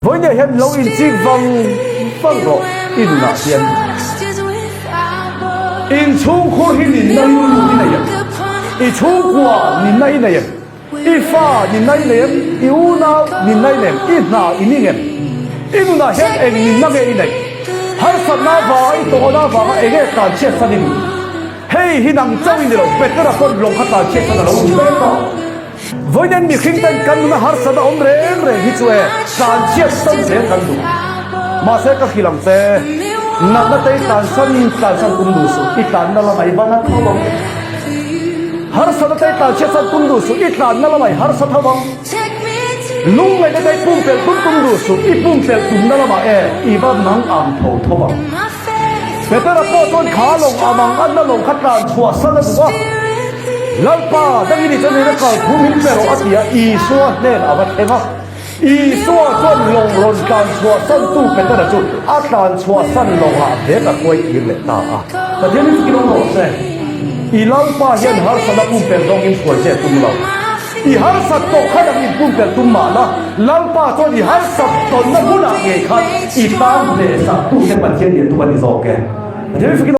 Vawinia hian lo inchik vang vang rawh i nunah hian. Inchhungkhur hi ninna rilru i nei em? I chhungkua ninna i nei em? I fa ninna i nei em? I unau ninna i nei em? I hna i ning em? I nunah hian eng ninna nge i neih? Harsatna avanga i tawhna avanga eng nge tlanchhiatsan i duh? Hei hi nang chauh i ni lo, Petera pawn lawng kha tlanchhiatsan a lo ni mek a. Vawiin mihring ten kan nuna harsatna awm reng reng hi chu e tlanchhiat san zel kan duh. Mahse ka hrilh ang che, natna te i tlansan tlansan tum duh suh, i tlanna lamah i van a tho ang. Harsatna te i tlanchhiat san tum duh suh, i tlanna lamah i harsa tho ang. Lungngaihna te i pumpelh tum tum duh suh, i pumpelh tumna lamah e i va mang ang tho tho ang. Petera pawh chuan kha lawng a mang anna lawng kha tlan chhuah san a duh a. Lalpa, dangin i chawhmeh na kal thu min pe rawh a ti a, Isua hnen a va thleng a. Isua chuan lawng rawn tlan chhuah santu Petera chu a tlan chhuah san lawngah vek a hruai kir leh ta a. Pathian hi chutin awm rawh se. I Lalpa hian harsatna pumpelh zawngin hruai che a tum lo. I harsat tawh kha dang in pumpelh tum mah la, Lalpa chuan i harsat tawnna hmunah ngei khan i tan hle sak tute Pathian lian tum a ni zawk e. Pathian hi chutin.